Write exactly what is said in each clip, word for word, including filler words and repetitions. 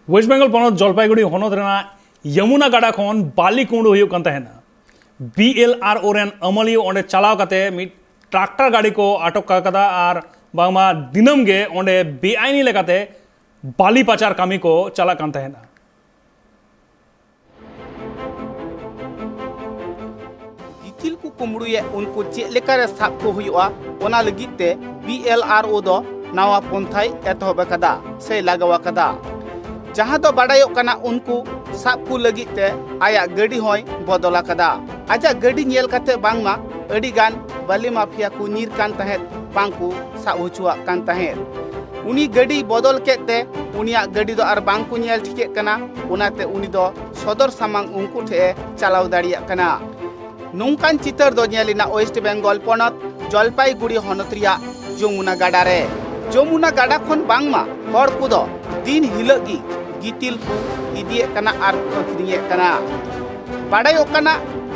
West Bengal ᱯᱚᱱᱚᱛ ᱡᱚᱞᱯᱟᱭᱜᱩᱲᱤ ᱦᱚᱱᱚᱛ ᱨᱮᱱᱟᱜ ᱭᱚᱢᱩᱱᱟ ᱜᱟᱰᱟ ᱠᱷᱚᱱ ᱵᱟᱞᱤ ᱠᱩᱢᱵᱽᱲᱩ ᱦᱩᱭᱩᱜ ᱠᱟᱱ ᱛᱟᱦᱮᱱᱟ᱾ ᱵᱤ ᱮᱞ ᱟᱨ ᱳ ᱨᱮᱱ ᱟᱹᱢᱟᱹᱞᱤᱭᱟᱹ ᱚᱸᱰᱮ ᱪᱟᱞᱟᱣ ᱠᱟᱛᱮ ᱢᱤᱫ ᱴᱨᱟᱠᱴᱟᱨ ᱜᱟᱹᱰᱤ ᱠᱚ ᱟᱴᱚᱠ ᱟᱠᱟᱫᱟ ᱟᱨ ᱵᱟᱝᱢᱟ ᱫᱤᱱᱟᱹᱢ ᱜᱮ ᱚᱸᱰᱮ ᱵᱮᱟᱭᱤᱱᱤ ᱞᱮᱠᱟᱛᱮ ᱵᱟᱞᱤ ᱯᱟᱪᱟᱨ ᱠᱟᱹᱢᱤ ᱠᱚ ᱪᱟᱞᱟᱜ ᱠᱟᱱ ᱛᱟᱦᱮᱱᱟ᱾ ᱜᱤᱛᱤᱞ ᱠᱚ ᱠᱩᱢᱵᱽᱲᱩᱭᱮᱫ ᱩᱱᱠᱩ ᱪᱮᱫ ᱞᱮᱠᱟᱨᱮ ᱥᱟᱵ ᱠᱚ ᱦᱩᱭᱩᱜᱼᱟ, ᱚᱱᱟ ᱞᱟᱹᱜᱤᱫ ᱛᱮ ᱵᱤ ᱮᱞ ᱟᱨ ᱳ ᱫᱚ ᱱᱟᱣᱟ ᱯᱚᱱᱛᱷᱟᱭ ᱮᱛᱚᱦᱚᱵ ᱟᱠᱟᱫᱟ ᱥᱮᱭ ᱞᱟᱜᱟᱣ ᱟᱠᱟᱫᱟ᱾ ᱡᱟᱦᱟᱸ ᱫᱚ ᱵᱟᱰᱟᱭᱚᱜ ᱠᱟᱱᱟ, ᱩᱱᱠᱩ ᱥᱟᱵ ᱠᱚ ᱞᱟᱹᱜᱤᱫ ᱛᱮ ᱟᱭᱟᱜ ᱜᱟᱹᱰᱤ ᱦᱚᱸᱭ ᱵᱚᱫᱚᱞ ᱟᱠᱟᱫᱟ᱾ ᱟᱡᱟᱜ ᱜᱟᱹᱰᱤ ᱧᱮᱞ ᱠᱟᱛᱮ ᱵᱟᱝᱢᱟ ᱟᱹᱰᱤ ᱜᱟᱱ ᱵᱟᱹᱞᱤ ᱢᱟᱯᱷᱤᱭᱟ ᱠᱚ ᱧᱤᱨ ᱠᱟᱱ ᱛᱟᱦᱮᱸᱫ, ᱵᱟᱝ ᱠᱚ ᱥᱟᱵ ᱦᱚᱪᱚᱣᱟᱜ ᱠᱟᱱ ᱛᱟᱦᱮᱸᱫ᱾ ᱩᱱᱤ ᱜᱟᱹᱰᱤ ᱵᱚᱫᱚᱞ ᱠᱮᱫ ᱛᱮ ᱩᱱᱤᱭᱟᱜ ᱜᱟᱹᱰᱤ ᱫᱚ ᱟᱨ ᱵᱟᱝ ᱠᱚ ᱧᱮᱞ ᱴᱷᱤᱠᱮᱫ ᱠᱟᱱᱟ, ᱚᱱᱟᱛᱮ ᱩᱱᱤ ᱫᱚ ᱥᱚᱫᱚᱨ ᱥᱟᱢᱟᱝ ᱩᱱᱠᱩ ᱴᱷᱮᱱ ᱮ ᱪᱟᱞᱟᱣ ᱫᱟᱲᱮᱭᱟᱜ ᱠᱟᱱᱟ᱾ ᱱᱚᱝᱠᱟᱱ ᱪᱤᱛᱟᱹᱨ ᱫᱚ ᱧᱮᱞ ᱮᱱᱟ ᱳᱭᱮᱥᱴ ᱵᱮᱝᱜᱚᱞ ᱯᱚᱱᱚᱛ ᱡᱚᱞᱯᱟᱭᱜᱩᱲᱤ ᱦᱚᱱᱚᱛ ᱨᱮᱭᱟᱜ ᱡᱚᱢᱩᱱᱟ ᱜᱟᱰᱟ ᱨᱮ᱾ ᱡᱚᱢᱩᱱᱟ ᱜᱟᱰᱟ ᱠᱷᱚᱱ ᱵᱟᱝᱢᱟ ᱦᱚᱲ ᱠᱚᱫᱚ ᱫᱤᱱ ᱦᱤᱞᱳᱜ ᱜᱮ ᱜᱤᱛᱤᱞ ᱠᱚ ᱤᱫᱤᱭᱮᱫ ᱠᱟᱱᱟ ᱟᱨ ᱠᱚ ᱟᱹᱠᱷᱨᱤᱧᱮᱫ ᱠᱟᱱᱟ᱾ ᱵᱟᱰᱟᱭᱚᱜ ᱠᱟᱱᱟ,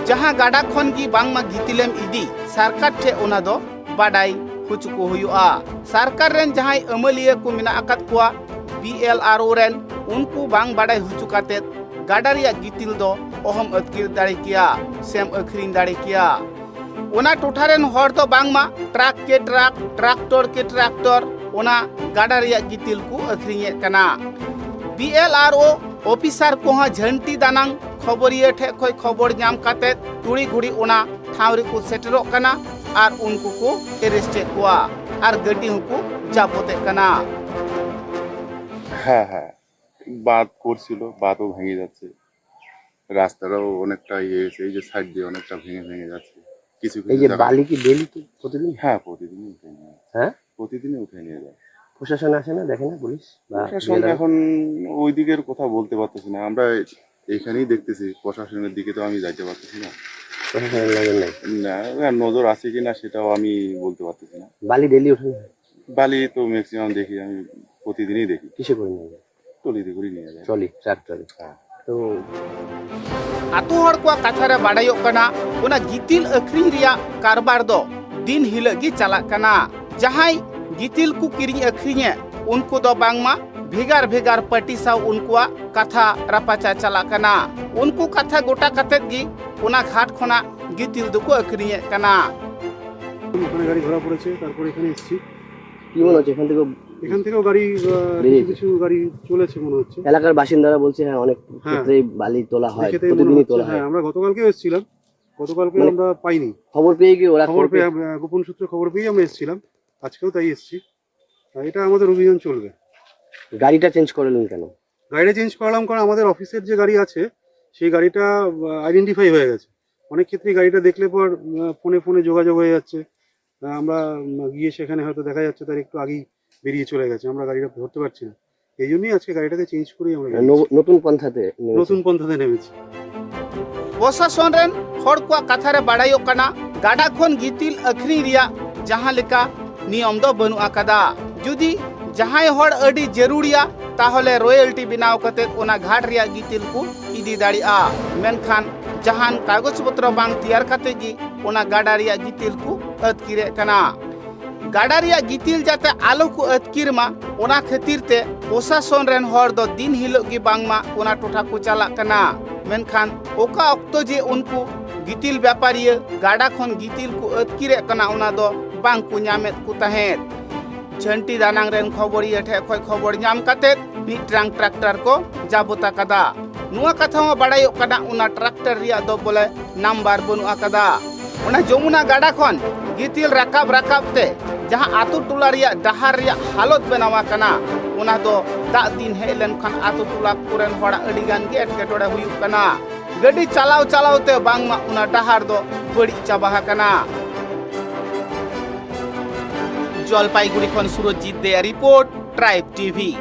ᱡᱟᱦᱟᱸ ᱜᱟᱰᱟ ᱠᱷᱚᱱ ᱜᱮ ᱵᱟᱝᱢᱟ ᱜᱤᱛᱤᱞᱮᱢ ᱤᱫᱤ, ᱥᱚᱨᱠᱟᱨ ᱴᱷᱮᱱ ᱚᱱᱟ ᱫᱚ ᱵᱟᱰᱟᱭ ᱦᱚᱪᱚ ᱠᱚ ᱦᱩᱭᱩᱜᱼᱟ᱾ ᱥᱚᱨᱠᱟᱨ ᱨᱮᱱ ᱡᱟᱦᱟᱸᱭ ᱟᱹᱢᱟᱹᱞᱤᱭᱟᱹ ᱠᱚ ᱢᱮᱱᱟᱜ ᱟᱠᱟᱫ ᱠᱚᱣᱟ, ᱵᱤ ᱮᱞ ᱟᱨ ᱳ ᱨᱮᱱ, ᱩᱱᱠᱩ ᱵᱟᱝ ᱵᱟᱰᱟᱭ ᱦᱚᱪᱚ ᱠᱟᱛᱮ ᱜᱟᱰᱟ ᱨᱮᱭᱟᱜ ᱜᱤᱛᱤᱞ ᱫᱚ ᱚᱦᱚᱢ ᱟᱹᱛᱠᱤᱨ ᱫᱟᱲᱮ ᱠᱮᱭᱟ ᱥᱮᱢ ᱟᱹᱠᱷᱨᱤᱧ ᱫᱟᱲᱮ ᱠᱮᱭᱟ᱾ ᱚᱱᱟ ᱴᱚᱴᱷᱟ ᱨᱮᱱ ᱦᱚᱲ ᱫᱚ ᱵᱟᱝᱢᱟ ᱴᱨᱟᱠ ᱠᱮ ᱴᱨᱟᱠ, ᱴᱨᱟᱠᱴᱚᱨ ᱠᱮ ᱴᱨᱟᱠᱴᱚᱨ ᱚᱱᱟ ᱜᱟᱰᱟ ᱨᱮᱭᱟᱜ ᱜᱤᱛᱤᱞ ᱠᱚ ᱟᱹᱠᱷᱨᱤᱧᱮᱫ ᱠᱟᱱᱟ᱾ ᱵᱤ ᱮᱞ ᱟᱨ ᱳ ᱚᱯᱷᱤᱥᱟᱨ ᱠᱚᱦᱚᱸ ᱡᱷᱟᱹᱱᱴᱤ ᱫᱟᱱᱟᱝ ᱠᱷᱚᱵᱚᱨᱤᱭᱟᱹ ᱴᱷᱮᱱ ᱠᱷᱚᱱ ᱠᱷᱚᱵᱚᱨ ᱧᱟᱢ ᱠᱟᱛᱮ ᱛᱩᱲᱤ ᱜᱷᱩᱲᱤ ᱚᱱᱟ ᱴᱷᱟᱶ ᱨᱮᱠᱚ ᱥᱮᱴᱮᱨᱚᱜ ᱠᱟᱱᱟ ᱟᱨ ᱩᱱᱠᱩ ᱠᱚ ᱮᱨᱮᱥᱴᱮᱫ ᱠᱚᱣᱟ ᱟᱨ ᱜᱟᱹᱰᱤ ᱦᱚᱸᱠᱚ ᱡᱟᱵᱚᱛᱮᱫ ᱠᱟᱱᱟ᱾ হ্যাঁ, হ্যাঁ, বাঁধ করছিল, বাঁধও ভেঙে যাচ্ছে, রাস্তাটাও অনেকটা ইয়ে হয়েছে, এই যে সাইড দিয়ে অনেকটা ভেঙে ভেঙে যাচ্ছে কিছু কিছু এই যে জায়গা। বালি কি ডেলি তো প্রতিদিন? হ্যাঁ, প্রতিদিনই উঠে নিয়ে যায়। হ্যাঁ, প্রতিদিনই উঠে নিয়ে যায়। প্রশাসন আসে না, দেখে না পুলিশ বা প্রশাসন বিএলআর? এখন ওই দিকের কথা বলতে পারতেছি না, আমরা এখানেই দেখতেছি, প্রশাসনের দিকে তো আমি যাইতে পারতেছি না। প্রশাসনের নজর নেই। না, ওরা নজর আছে কিনা সেটাও আমি বলতে পারতেছি না। বালি ডেলি ওঠে না? বালি তো ম্যাক্সিমাম দেখি, আমি প্রতিদিনই দেখি, কিসে করে নিয়ে যায়? ট্রলিতে করে নিয়ে যায়। ট্রলি, ট্রাক্টরে। হ্যাঁ। তো ᱟᱛᱳ ᱦᱚᱲ ᱠᱚᱣᱟᱜ ᱠᱟᱛᱷᱟ ᱨᱮ ᱵᱟᱰᱟᱭᱚᱜ ᱠᱟᱱᱟ, ᱚᱱᱟ ᱜᱤᱛᱤᱞ ᱟᱹᱠᱷᱨᱤᱧ ᱨᱮᱭᱟᱜ ᱠᱟᱨᱵᱟᱨ ᱫᱚ ᱫᱤᱱ ᱦᱤᱞᱳᱜ ᱜᱮ ᱪᱟᱞᱟᱜ ᱠᱟᱱᱟ᱾ ᱡᱟᱦᱟᱸᱭ ᱜᱤᱛᱤᱞ ᱠᱚ ᱠᱤᱨᱤᱧ ᱟᱹᱠᱷᱨᱤᱧᱮᱫ, ᱩᱱᱠᱩ ᱫᱚ ᱵᱟᱝᱢᱟ ᱵᱷᱮᱜᱟᱨ ᱵᱷᱮᱜᱟᱨ ᱯᱟᱹᱴᱤ ᱥᱟᱶ ᱩᱱᱠᱩᱣᱟᱜ ᱠᱟᱛᱷᱟ ᱨᱟᱯᱟᱪᱟᱜ ᱪᱟᱞᱟᱜ ᱠᱟᱱᱟ᱾ ᱩᱱᱠᱩ ᱠᱟᱛᱷᱟ ᱜᱚᱴᱟ ᱠᱟᱛᱮᱫ ᱜᱮ ᱚᱱᱟ ᱜᱷᱟᱴ ᱠᱷᱚᱱᱟᱜ ᱜᱤᱛᱤᱞ ᱫᱚᱠᱚ ᱟᱹᱠᱷᱨᱤᱧᱮᱫ ᱠᱟᱱᱟ᱾ ওখানে গাড়ি ধরা পড়েছে, তারপরে এখানে এসেছি। কি মনে হচ্ছে এখান থেকে? এখান থেকেও গাড়ি আহ, কিছু বেরিয়েছে। কিছু গাড়ি চলেছে মনে হচ্ছে। এলাকার বাসিন্দারা বলছে, হ্যাঁ, অনেক হ্যাঁ। ক্ষেত্রেই বালি তোলা হয়, দেখে তাই মনে প্রতিদিনই হচ্ছে। তোলা হয়। হ্যাঁ, আমরা গতকালকেও এসেছিলাম। গতকালকে মানে আমরা পাইনি। খবর পেয়ে কি ওরা খবর খবর পেয়ে পেয়ে আমরা, গোপন সূত্রে খবর পেয়ে আমরা এসেছিলাম। আজকেও তাই এসেছি। আর এটা আমাদের অভিযান চলবে। গাড়িটা চেঞ্জ করলেন কেন? গাড়িটা চেঞ্জ করালাম কারণ আমাদের অফিসের যে গাড়ি আছে, সেই গাড়িটা আইডেন্টিফাই হয়ে গেছে। অনেক ক্ষেত্রেই গাড়িটা দেখলে পর আহ, ফোনে ফোনে যোগাযোগ হয়ে যাচ্ছে। আহ, আমরা উম, গিয়ে সেখানে হয়তো দেখা যাচ্ছে তার একটু আগেই বেরিয়ে চলে গেছে, আমরা গাড়িটা ধরতে পারছি না। এই জন্যই আজকে গাড়িটাকে চেঞ্জ করেই আমরা বেরিয়েছি। নব- নতুন পন্থাতে নেমেছেন। নতুন পন্থাতে নেমেছি। ᱯᱨᱚᱥᱟᱥᱚᱱ ᱨᱮᱱ ᱦᱚᱲ ᱠᱚᱣᱟᱜ ᱠᱟᱛᱷᱟ ᱨᱮ ᱵᱟᱲᱟᱭᱚᱜ ᱠᱟᱱᱟ, ᱜᱟᱰᱟ ᱠᱷᱚᱱ ᱜᱤᱛᱤᱞ ᱟᱹᱠᱷᱨᱤᱧ ᱨᱮᱭᱟᱜ ᱡᱟᱦᱟᱸ ᱞᱮᱠᱟ ᱱᱤᱭᱚᱢ ᱫᱚ ᱵᱟᱹᱱᱩᱜ ᱟᱠᱟᱫᱟ᱾ ᱡᱩᱫᱤ ᱡᱟᱦᱟᱸᱭ ᱦᱚᱲ ᱟᱹᱰᱤ ᱡᱟᱹᱨᱩᱲᱤᱭᱟ, ᱛᱟᱦᱚᱞᱮ ᱨᱚᱭᱮᱞᱴᱤ ᱵᱮᱱᱟᱣ ᱠᱟᱛᱮ ᱚᱱᱟ ᱜᱷᱟᱴ ᱨᱮᱭᱟᱜ ᱜᱤᱛᱤᱞ ᱠᱚ ᱤᱫᱤ ᱫᱟᱲᱮᱭᱟᱜᱼᱟ᱾ ᱢᱮᱱᱠᱷᱟᱱ ᱡᱟᱦᱟᱱ ᱠᱟᱜᱚᱡᱽ ᱯᱚᱛᱨᱚ ᱵᱟᱝ ᱛᱮᱭᱟᱨ ᱠᱟᱛᱮ ᱜᱮ ᱚᱱᱟ ᱜᱟᱰᱟ ᱨᱮᱭᱟᱜ ᱜᱤᱛᱤᱞ ᱠᱚ ᱟᱹᱛᱠᱤᱨᱮᱫ ᱠᱟᱱᱟ᱾ ᱜᱟᱰᱟ ᱨᱮᱭᱟᱜ ᱜᱤᱛᱤᱞ ᱡᱟᱛᱮ ᱟᱞᱚ ᱠᱚ ᱟᱹᱛᱠᱤᱨ ᱢᱟ, ᱚᱱᱟ ᱠᱷᱟᱹᱛᱤᱨ ᱛᱮ ᱯᱨᱚᱥᱟᱥᱚᱱ ᱨᱮᱱ ᱦᱚᱲ ᱫᱚ ᱫᱤᱱ ᱦᱤᱞᱳᱜ ᱜᱮ ᱵᱟᱝᱢᱟ ᱚᱱᱟ ᱴᱚᱴᱷᱟ ᱠᱚ ᱪᱟᱞᱟᱜ ᱠᱟᱱᱟ᱾ ᱢᱮᱱᱠᱷᱟᱱ ᱚᱠᱟ ᱚᱠᱛᱚ ᱡᱮ ᱩᱱᱠᱩ ᱜᱤᱛᱤᱞ ᱵᱮᱯᱟᱨᱤᱭᱟᱹ ᱜᱟᱰᱟ ᱠᱷᱚᱱ ᱜᱤᱛᱤᱞ ᱠᱚ ᱟᱹᱛᱠᱤᱨᱮᱫ ᱠᱟᱱᱟ, ᱚᱱᱟ ᱫᱚ ᱵᱟᱝ ᱠᱚ ᱧᱟᱢᱮᱫ ᱠᱚ ᱛᱟᱦᱮᱸᱫ᱾ ᱡᱷᱟᱹᱱᱴᱤ ᱫᱟᱱᱟᱝ ᱨᱮᱱ ᱠᱷᱚᱵᱚᱨᱤᱭᱟᱹ ᱴᱷᱮᱱ ᱠᱷᱚᱱ ᱠᱷᱚᱵᱚᱨ ᱧᱟᱢ ᱠᱟᱛᱮ ᱢᱤᱫᱴᱟᱝ ᱴᱨᱟᱠᱴᱟᱨ ᱠᱚ ᱡᱟᱵᱚᱛ ᱟᱠᱟᱫᱟ᱾ ᱱᱚᱣᱟ ᱠᱟᱛᱷᱟ ᱦᱚᱸ ᱵᱟᱲᱟᱭᱚᱜ ᱠᱟᱱᱟ, ᱚᱱᱟ ᱴᱨᱟᱠᱴᱟᱨ ᱨᱮᱭᱟᱜ ᱫᱚ ᱵᱚᱞᱮ ᱱᱟᱢᱵᱟᱨ ᱵᱟᱹᱱᱩᱜ ᱟᱠᱟᱫᱟ᱾ ᱚᱱᱟ ᱡᱚᱢᱩᱱᱟ ᱜᱟᱰᱟ ᱠᱷᱚᱱ ᱜᱤᱛᱤᱞ ᱨᱟᱠᱟᱵ ᱨᱟᱠᱟᱵ ᱛᱮ ᱡᱟᱦᱟᱸ ᱟᱛᱳ ᱴᱚᱞᱟ ᱨᱮᱭᱟᱜ ᱰᱟᱦᱟᱨ ᱨᱮᱭᱟᱜ ᱦᱟᱞᱚᱛ ᱵᱮᱱᱟᱣ ᱟᱠᱟᱱᱟ, ᱚᱱᱟ ᱫᱚ ᱫᱟᱜ ᱫᱤᱱ ᱦᱮᱡ ᱞᱮᱱᱠᱷᱟᱱ ᱟᱛᱳ ᱴᱚᱞᱟ ᱠᱚᱨᱮᱱ ᱦᱚᱲᱟᱜ ᱟᱹᱰᱤ ᱜᱟᱱ ᱜᱮ ᱮᱴᱠᱮᱴᱚᱬᱮ ᱦᱩᱭᱩᱜ ᱠᱟᱱᱟ᱾ ᱜᱟᱹᱰᱤ ᱪᱟᱞᱟᱣ ᱪᱟᱞᱟᱣ ᱛᱮ ᱵᱟᱝᱢᱟ ᱚᱱᱟ ᱰᱟᱦᱟᱨ ᱫᱚ ᱵᱟᱹᱲᱤᱡ ᱪᱟᱵᱟ ᱟᱠᱟᱱᱟ᱾ ᱡᱚᱞᱯᱟᱭᱜᱩᱲᱤ ᱠᱷᱚᱱ ᱥᱩᱨᱚᱡᱤᱛ ᱫᱮᱭᱟ ᱨᱤᱯᱳᱨᱴ, ᱴᱨᱟᱭᱤᱵᱽ ᱴᱤᱵᱷᱤ᱾